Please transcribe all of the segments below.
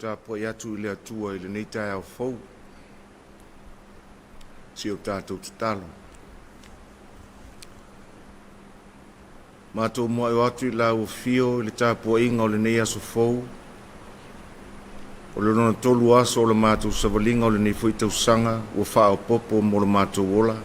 Tapuai atu i le Atua i lenei taeao fou, si o tatou tatalo. Matou muai o atu i lau afio i le tapuaiga o lenei aso fou, o le lona tolu aso o le matou savaliga o lenei foi tausaga ua faaopoopo mo le matou ola.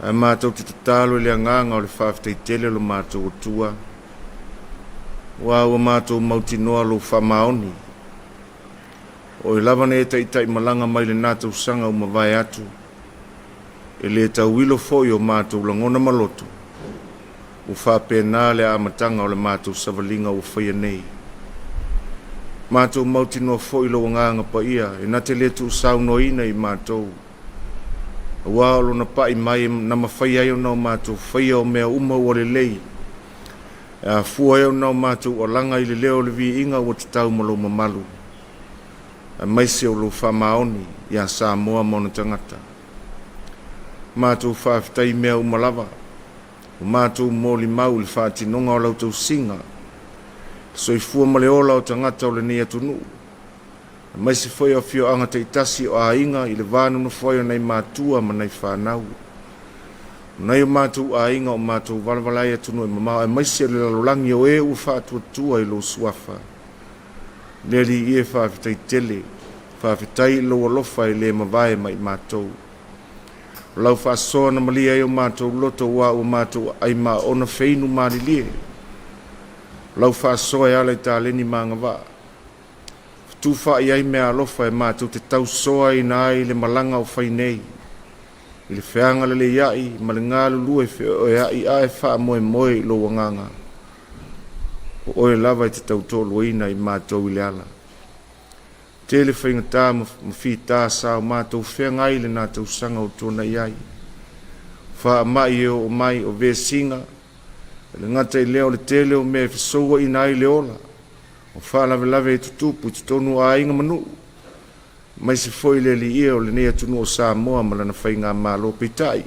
Ae matou te tatalo i le agaga o le faafetai tele o le matou Atua, aua ua matou mautinoa lou faamaoni. O oe lava na e taitai malaga mai lena tausaga ua mavae atu, e le tauilo foi o matou lagona ma loto, ua faapena le amataga o le matou savaliga ua faia nei. Matou mautinoa foi lou agaga paia e na te le tuusaunoaina i matou, aua o lona pai mai na mafai ai ona o matou faia o mea uma ua lelei, e afua ai ona o matou alaga i le leo o le viiga ua tatau ma lou mamalu, aemaise o lou faamaoni ia Samoa ma ona tagata. Matou faafetai i mea uma lava, ua matou molimau i le faatinoga o lau tausiga, le soifua ma le ola o tagata o lenei atunuu, aemaise foi o afioaga taitasi o aiga i le va nonofo ai o nai matua ma nai fanau. O nai o matou aiga o matou valavala ai i atunuu e mamao aemaise o le lalolagi o e ua faatuatua i lou suafa. Le Alii e faafetai tele, faafetai i lou alofa e le mavae ma i matou. O lau faasoa na malie ai o matou loto aua ua matou aai maona feinu malilie. O lau faasoa e ala i taleni ma agavaa, fetufaai ai meaalofa e matou te tausoaina ai le malaga o fai nei, i le feagaleleiai ma le galulue feoeoeai ae faamoemoe i lou agaga. O oe lava e te tautoaluaina i matou i le ala. Tele faigata ma fita sa o matou feagai i lena tausaga ua tuanai ai. Faamai e oo mai o vesiga, e le gata i lea o le tele o mea e fesouaina ai le ola, o faalavelave e tutupu i totonu o aiga ma nuu, aemaise foi le Alii e o lenei atunuu o Samoa ma lana faigamalo. Peitai,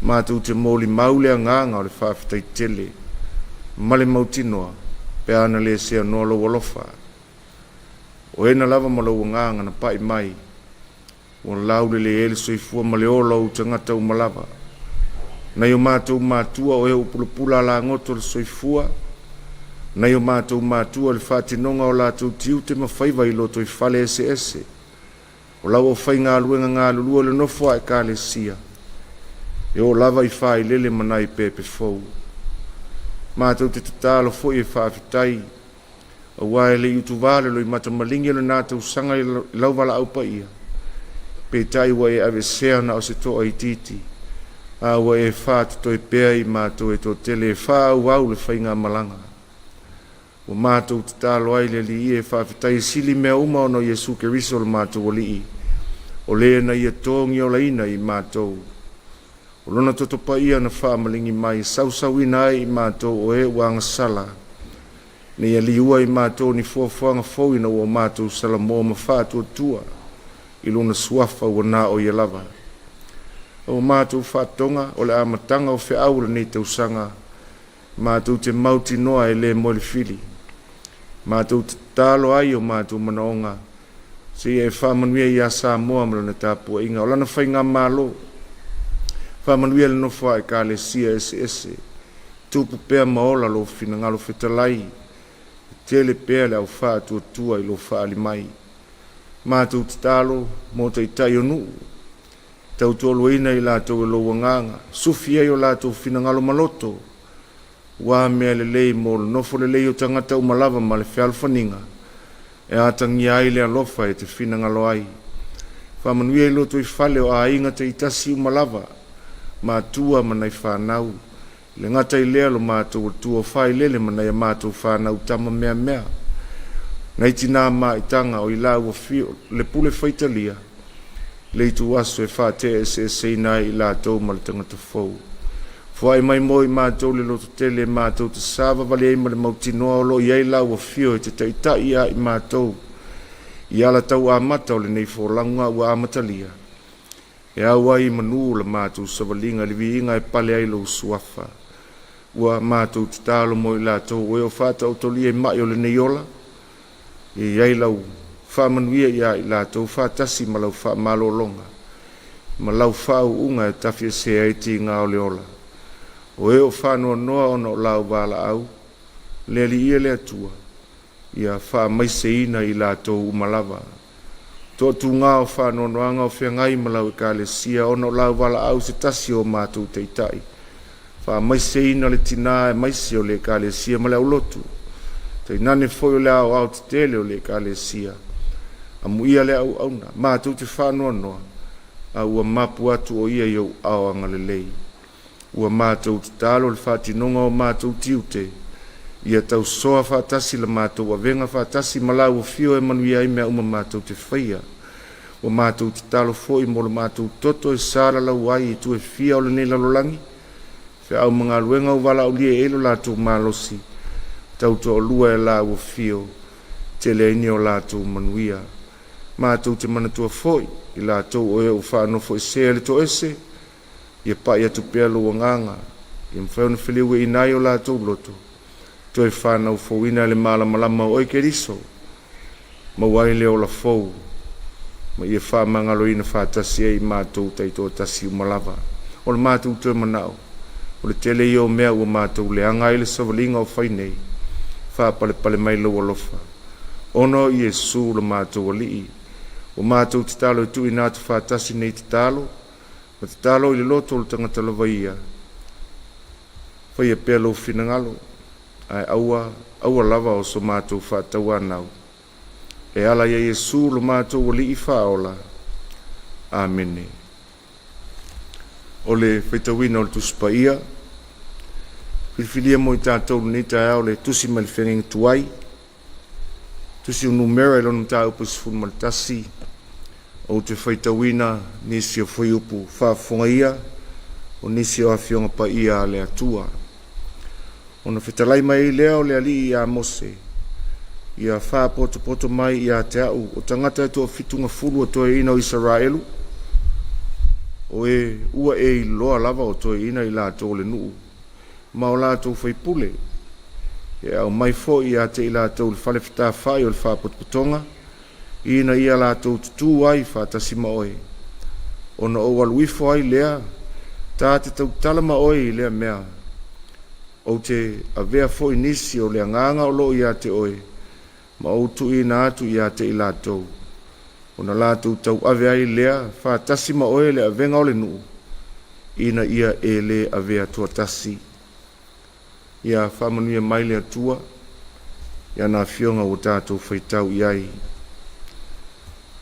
matou te molimau le agaga o le faafetai tele ma le mautinoa pe ana le seanoa lou alofa. O ena lava ma lou agaga na pai mai, ua laulelei ai le soifua ma le ola o ou tagata uma lava. Nai o matou matua o e ua pulapula alagoto le soifua, nai o matou matua i le faatinoga o latou tiute ma faiva i lotoifale eseese, o lau aufaigaluega galulue o le nofo a Ekalesia, e oo lava i failele ma nai pepe fou. Matou te tatalo foi e faafetai, aua e le i utuvā le loimata maligi o lena tausaga i lau valaau paia, peitai ua e aveesea na o se toaitiiti, a ua e faatotoe pea i matou e toatele e faaauau le faigamalaga. Ua matou tatalo ai i le Alii e faafetai e sili mea uma ona o Iesu Keriso lo matou Alii, o Le na Ia togiolaina i matou. O Lona toto paia na faamaligi mai e sausauina ai i matou o e ua agasala, ina ia liua i matou ni foafoaga fou ina ua matou salamo ma faatuatua i Lona suafa ua na o Ia lava. Ua matou faatoga o le amataga o feau o lenei tausaga, matou te mautinoa e le moe le fili. Matou te tatalo ai i o matou manaoga, seia e faamanuia ia Samoa ma lana tapuaiga, o lana faigamalo, faamanuia le nofo a Ekalesia eseese, tupu pea ma ola lou finagalo fetalai, e tele pea le au faatuatua i lou faaali mai. Matou tatalo mo taitai o nuu, tautoaluaina i latou e lou agaga, sufi ai o latou finagalo ma loto, ua mea lelei mo le nofo lelei o tagata uma lava ma le fealofaniga, e atagia ai le alofa e te finagalo ai. Faamanuia i lotoifale o aiga taitasi uma lava, matua ma nai fanau, le gata i lea lo matou Atua failele ma nai a matou fanau tama meamea, nai tina maitaga o i lau afio le pule faitalia, le ituaso e faate'eseeseina ai i latou ma le tagata fou. Foai mai mo i matou le lototele matou te savavali ai ma le mautinoa o lo o i ai lau afio e te taitai ia i matou i ala tau amata o lenei folauga ua amatalia, e au ai i manu la matou savaliga i le viiga e pale ai lou suafa. Ua matou tatalo mo i latou o e o faataotolia i mai o lenei ola. Ia i ai lau faamanuia ia i latou faatasi ma lau faamalologa ma lau faauuga e tafiesea ai tiga o le ola. O e o faanoanoa ona o laau valaau, le Alii e le Atua, ia faamaiseina i latou uma lava. Toatuga o faanoanoaga o feagai ma lau Ekalesia ona o lau valaau i se tasi o matou taitai, faamaiseina le tina aemaise o le Ekalesia ma le aulotu, tainane foi o le aoaotetele o le Ekalesia. Amuia le auauna, matou te faanoanoa a ua mapu atu o ia i ou aao agalelei. Ua matou tatalo i le faatinoga o matou tiute, ia tausoa faatasi la matou avega faatasi ma lau afio e manuia ai mea uma matou te faia. Ua matou tatalo foi mo le matou toto e salalau ai i itu e fia o lenei lalolagi, feau ma galuega ua valaaulia i ai lo latou malosi, tautoalua e lau afio, tele ai ni o latou manuia. Matou te manatua foi i latou o e ua faanofoesea i le toese, ia pai atu pea lou agaga ia mafai ona feliuaina ai o latou loto, toe fanau fouina e le malamalama o oe Keriso, maua ai le ola fou ma ia faamagaloina faatasi ai i matou taitoatasi uma lava. O le matou toe manao, o le tele ia o mea ua matou leaga ai le savaliga o fai nei, faapalepale mai lou alofa, ona o Iesu lo matou Alii. Ua matou tatalo e tuuina atu faatasi nei tatalo, ma tatalo i le loto o le tagata lava ia, faia pea lou finagalo, ae aua aua lava o so matou faatauanau, e ala ia Iesu lo matou Alii Faaola. Amene. O le faitauina o le Tusi Paia, filifilia mo i tatou i lenei taeao le tusi mai le Feagaiga Tuai, tusi o Numera i lona mataupu e 11, ou te faitauina nisi o fuaiupu faafofoga ia o nisi o Afioga Paia a le Atua. Ona fetalai mai ai lea o le Alii ia Mose, ia faapotopoto mai ia te a'u o tagata e toafitugafulu o toeaiina o Isaraelu, o e ua e iloa lava o toeaiina i latou o le nuu ma o latou faipule. E aumai foi ia te i latou i le fale fetafai o le faapotopotoga, ina ia latou tutū ai faatasi ma oe. Ona ou alu ifo ai lea ta te tautala ma oe i lea mea. Ou te avea foi nisi o le agaga o lo o ia te oe ma ou tuuina atu ia te i latou, ona latou tauave ai lea faatasi ma oe le avega o le nuu, ina ia e le avea toatasi. Ia faamanuia mai le Atua i ana afioga ua tatou faitau i ai.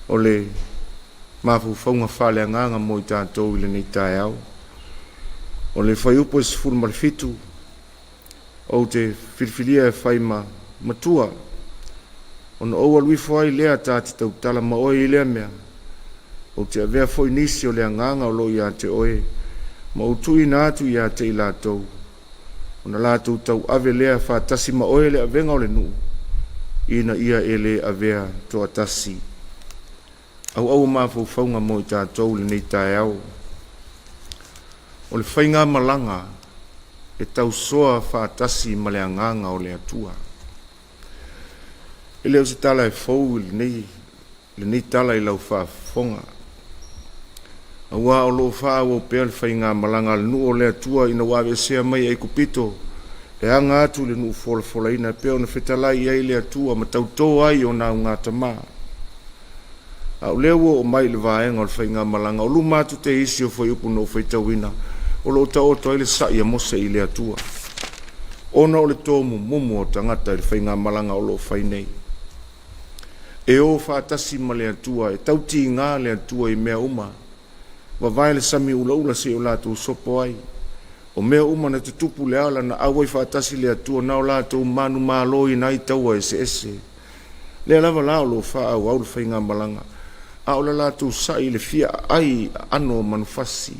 O le mafaufauga faaleagaga mo i tatou i lenei taeao. O le fuaiupu e 17, ou te filifilia e fai ma matua, ona ou alu ifo ai lea ta te tautala ma oe i lea mea. Ou te avea foi nisi o le agaga o lo o ia te oe ma ou tuuina atu ia te i latou, ona latou tauave lea faatasi ma oe le avega o le nuu, ina ia e le avea toatasi. Auau o mafaufauga mo i tatou i lenei taeao. O le faigamalaga e tausoa faatasi ma le agaga o le Atua. E le o se tala e fou i lenei tala i lau faafofoga, aua o lo o faaauau pea le faigamalaga a le nuu o le Atua ina ua aveesea mai Aikupito e aga atu i le nuu folafolaina e pei ona fetalai i ai le Atua ma tauto ai ona augatama. A o lea ua oo mai i le vaega o le faigamalaga, o luma atu te isi o fuaiupu na ou faitauina, o lo o taoto ai le sa'i a Mose i le Atua, ona o le tomumumu o tagata i le faigamalaga o lo o fai nei. E o faatasi ma le Atua, e tautiga le Atua i mea uma, vavae le sami ulaula seia o latou sopo ai. O mea uma na tutupu le ala na auai faatasi le Atua na o latou manumaloina ai taua eseese. Lea lava la o lo o faaauau le faigamalaga, a o le latou sa'i i le fia aai i aano o manufasi.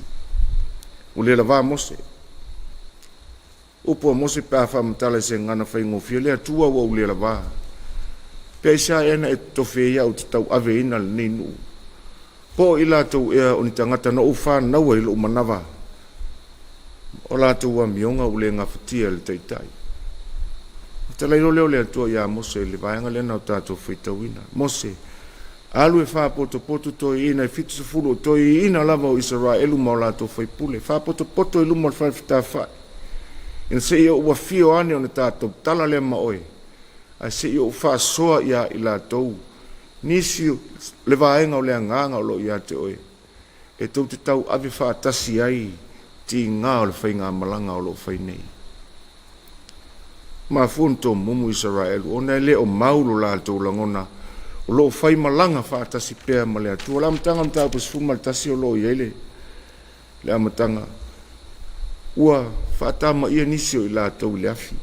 Ua le lavā Mose. Upu a Mose pe a faamatala i se gagana faigofie, le Atua ua ou le lavā. Pe aisea ea na e totofi ai au ou te tauaveina lenei nuu? Po o i latou ea o ni tagata na ou fanauina i lou manava, o latou amioga ua le gafatia e le taitai. Fetalai loa lea o le Atua ia Mose i le vaega lea na o tatou faitauina. Mose, alu e faapotopoto toeaiina e 70 o toeaiina lava o Isaraelu ma o latou faipule, faapotopoto i luma o le fale fetafai, ina se i ou afio ane ona tatou tala lea ma oe, ae se i ou faasoa ia i latou nisi o le vaega o le agaga o lo o ia te oe, e tou te tauave faatasi ai tiga o le faigamalaga o lo o fai nei. Mafua ona tomumu Isaraelu ona e le o mau lo latou lagona o lo o faimalaga faatasi pea ma le Atua. O le amataga o le mataupu 11 o lo o i ai le amataga ua faatamaia nisi o i latou i le afi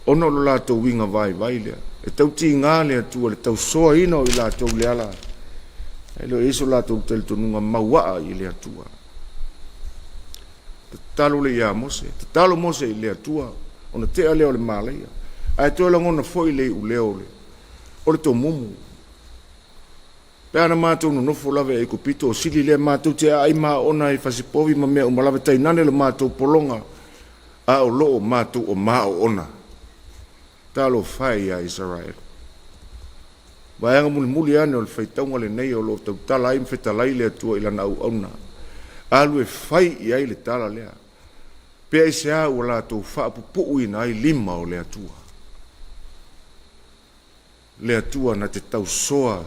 ona o lo latou uiga vaivai lea. E tau tiga le Atua i le tausoaina o i latou i le ala e le o i ai so latou talitonuga mauaa i le Atua. Tatalo lea ia Mose, tatalo Mose i le Atua ona tea lea o le malaia, ae toe lagona foi le iuleo o le tomumu. Pe ana matou nonofo lava i Aikupito, o sili lea matou te aai maona ai i fasipovi ma mea uma lava, tainane lo matou pologa, a o lo o matou o maoona. Talofa e ia Isaraelu. Vaega mulimuli ane o le faitauga lenei o lo o tautala ai ma fetalai le Atua i lana auauna, alu e fai i ai le tala lea, pe aisea ua latou faapupuuina ai lima o le Atua. Le Atua na te tausoa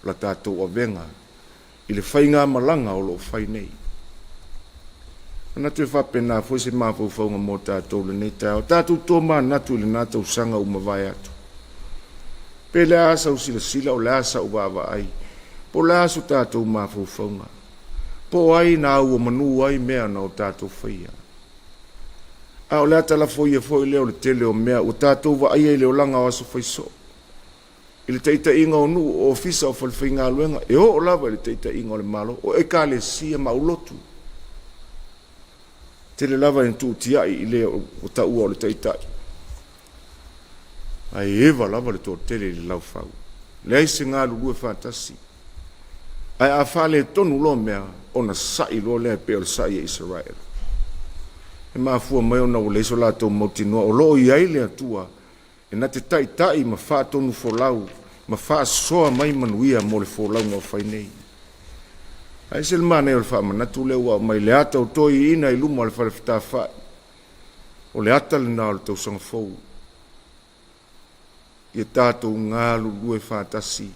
la tatou avega i le faigamalaga o lo o fai nei. Manatu e faapena foi se mafaufauga mo tatou i lenei taeao. Tatou tomanatu i lena tausaga ua mavae atu. Pe le a sau silasila o le a sau vaavaai, po o le a so tatou mafaufauga, po o ai na auomanu ai mea na o tatou faia. A o le atalafoia foi lea o le tele o mea ua tatou vaaia i le olaga o aso faisoo, i le taitaiga o nuu, o ofisa, o falefaigaluega, e oo lava i le taitaiga o le Malo, o ekalesia ma aulotu. Tele lava ina tuutiai i le ua taua o le taitai, ae eva lava le toatele i le laufau. Leai se galulue faatasi. Ae a faaletonu loa mea, ona sa'i loa lea e pei o le sa'i a Isaraelu. E mafua mai ona ua leai so latou mautinoa o lo o i ai le Atua e na te taitai ma faatonufolau ma faasoa mai manuia mo le folauga o fai nei. Ae ese le manaia o le faamanatu lea ua aumai le ata o toeaiina i luma o le fale fetafai. O le ata lena o le tausaga fou. Ia tatou galulue faatasi,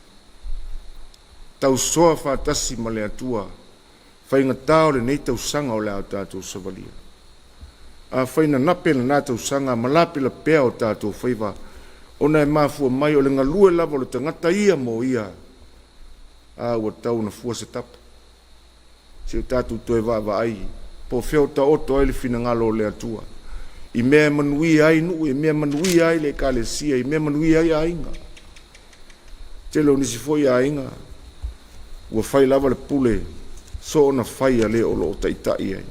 tausoa faatasi ma le Atua, faigata o lenei tausaga o le a tatou savalia. Afai na nape lena tausaga ma lapelapea o tatou faiva, ona e mafua mai o le galue lava o le tagata ia mo ia, a ua tatau ona fua se tapu. Se i o tatou toe vaavaai po o fea o taoto ai le finagalo o le Atua i mea e manuia ai nuu, i mea e manuia ai le ekalesia, i mea e manuia ai aiga. Tele o nisi foi aiga ua fai lava le pule soona fai a le o lo o taitai ai.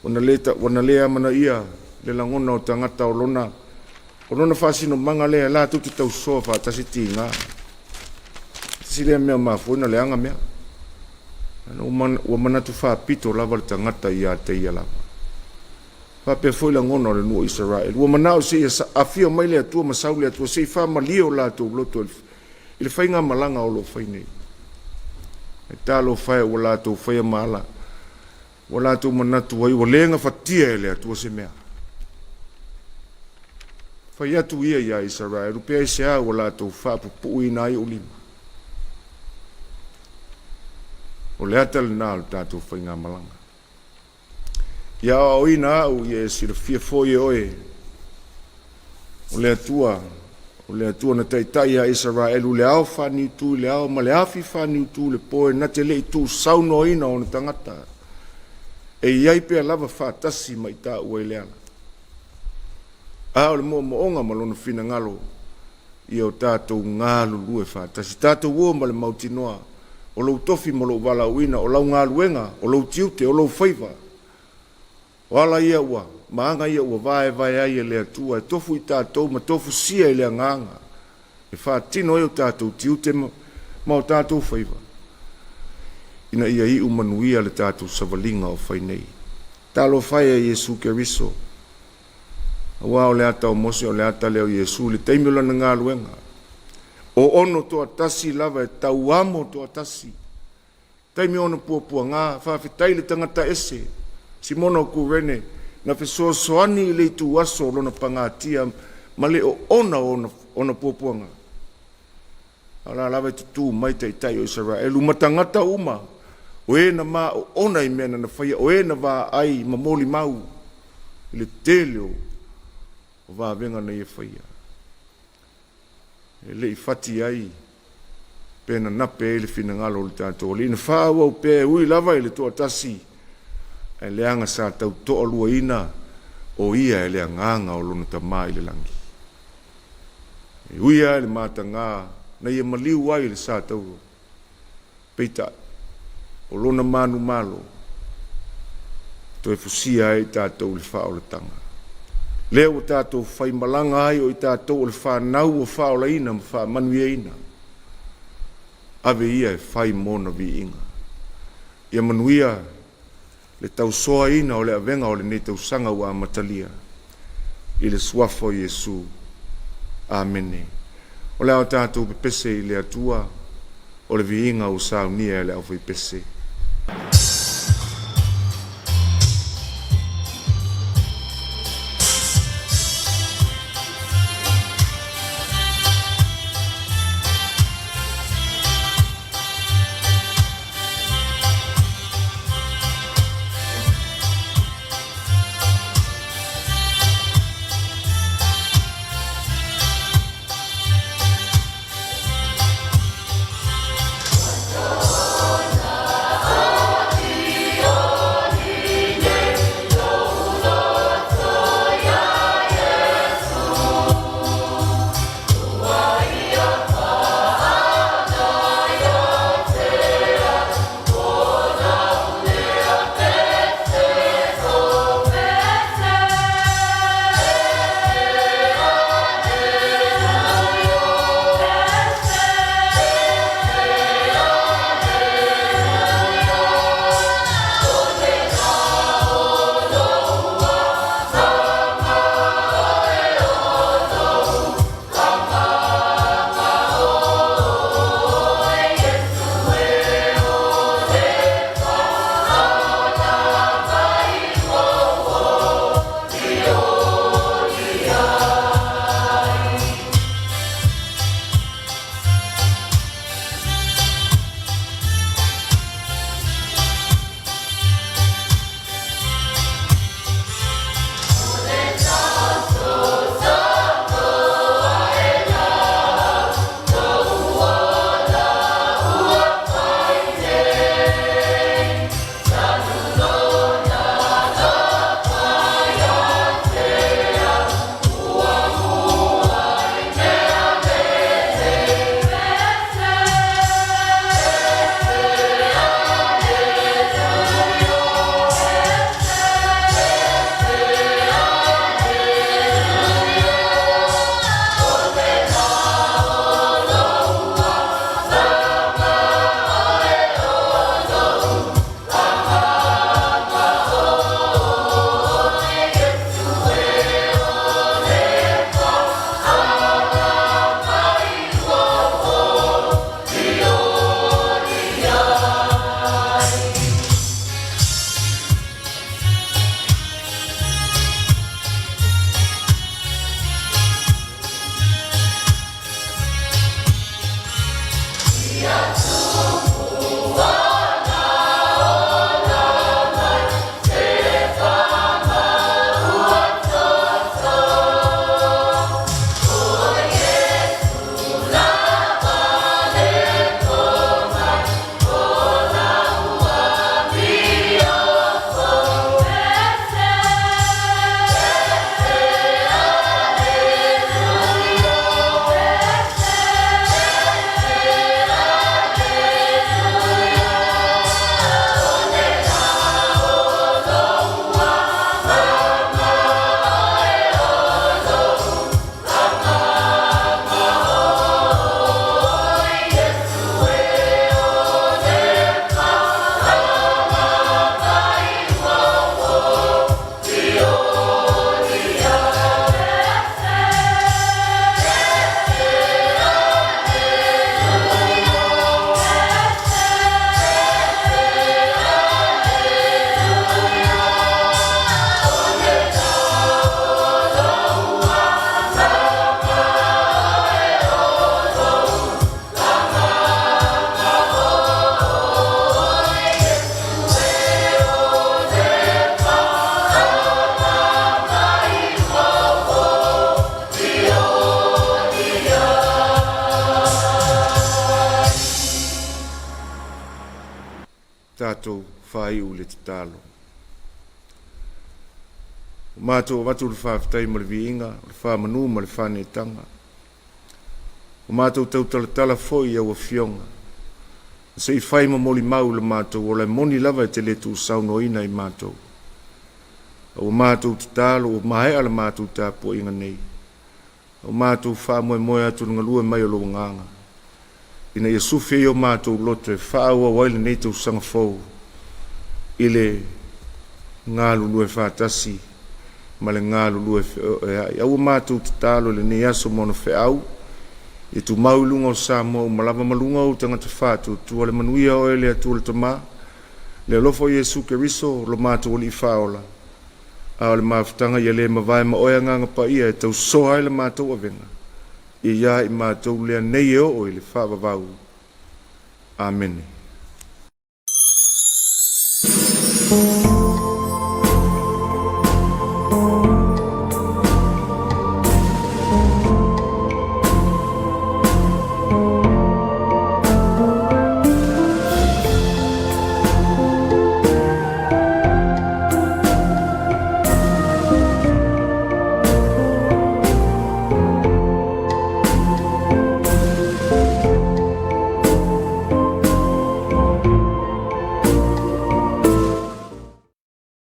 Ua na le amanaia le lagona o tagata o lona O lona faasinomaga lea latou te tausoa faatasi tiga. Tasi lea mea mafua ona leaga mea. Ua manatu faapito lava le tagata ia te ia lava. Faapea foi lagona o le nuu o Isaraelu. Ua manao se i afio mai le Atua ma sau le Atua se i faamalie o latou loto i le faigamalaga o lo o fai nei. E talofa e ua latou faia ma ala Ua latou manatu ai ua le gafatia e le Atua se mea. Fai atu ia iā Isaraelu, pe aisea ua latou faapupuuina ai ou lima? O le ata lena o le tatou faigamalaga. Ia aoaoina au, ia e silafia foi e oe, o le Atua, o le Atua na taitai iā Isaraelu i le ao faaniutu i le ao ma le afi faaniutu i le po e na te le i tuusaunoaina ona tagata e i ai pea lava faatasi ma i taua i le ala. A o le moomooga ma lona finagalo ia o tatou galulue faatasi, tatou o ma le mautinoa o lou tofi ma lou valaauina, o lau galuega, o lou tiute, o lou faiva, O ala ia ua, ma aga ia ua vaevae ai e le Atua e tofu i tatou ma tofusia i le Agaga e faatino ai o tatou tiute ma, ma o tatou faiva, ina ia iu manuia le tatou savaliga o fai nei. Talofa e ia Iesu Keriso! Aua o le ata o Mose o le ata lea o Iesu i le taimi o lana galuega. O ono toatasi lava e tauamo toatasi. Taimi o ona puapuaga, faafetai i le tagata ese, Simona o Kurene, na fesoasoani i le ituaso o lona pagatia ma le oona o ona puapuaga. A o la lava e tutu mai taitai o Isaraelu ma tagata uma, o e na maoona i mea na na faia, o e na vaai ma molimau i le tele o vavega na ia faia. E le i fati ai pe nanape ai le finagalo o le tatou Alii, na faaauau pea e ui lava i le toatasi, ae leaga sa tau toaluaina o ia e le agaga o lona Tama i le lagi. E ui lava i le mataga na ia maliu ai i le sa tauro, peitai o lona manumalo toe fusia ai tatou i le faaolataga. Lea ua tatou faimalaga ai o i tatou o le fanau ua faaolaina ma faamanuiaina, ave ia e fai mona viiga. Ia manuia le tausoaina o le avega o lenei tausaga ua amatalia i le suafa o Iesu. Amene. O le a tatou pepese i le Atua o le viiga ua saunia e le aufaipese. Tatou faaiu i le tatalo. Ua matou avatu le faafetai ma le viiga, o le faamanu ma le faaneetaga. Ua matou tautalatala foi i au afioga, se i fai ma molimau i lo matou ola, e moni lava e te le tuusaunoaina i matou. A ua matou tatalo ua maea la matou tapuaiga nei, ua matou faamoemoe atu i le galue mai o lou Agaga, ina ia sufi ai o matou loto e faaauau ai lenei tausaga fou i le galulue faatasi ma le galulue feoeoeai. A ua matou tatalo i lenei aso ma ona feau, ia tumau i luga o Samoa uma lava ma luga o ou tagata faatuatua le manuia o oe le Atua le Tama, le alofa o Iesu Keriso lo matou Alii Faaola, a o le mafutaga ia le mavae ma oe Agaga Paia e tausoa ai le matou avega, ia ia i matou lea nei e oo i le faavavau. Amene.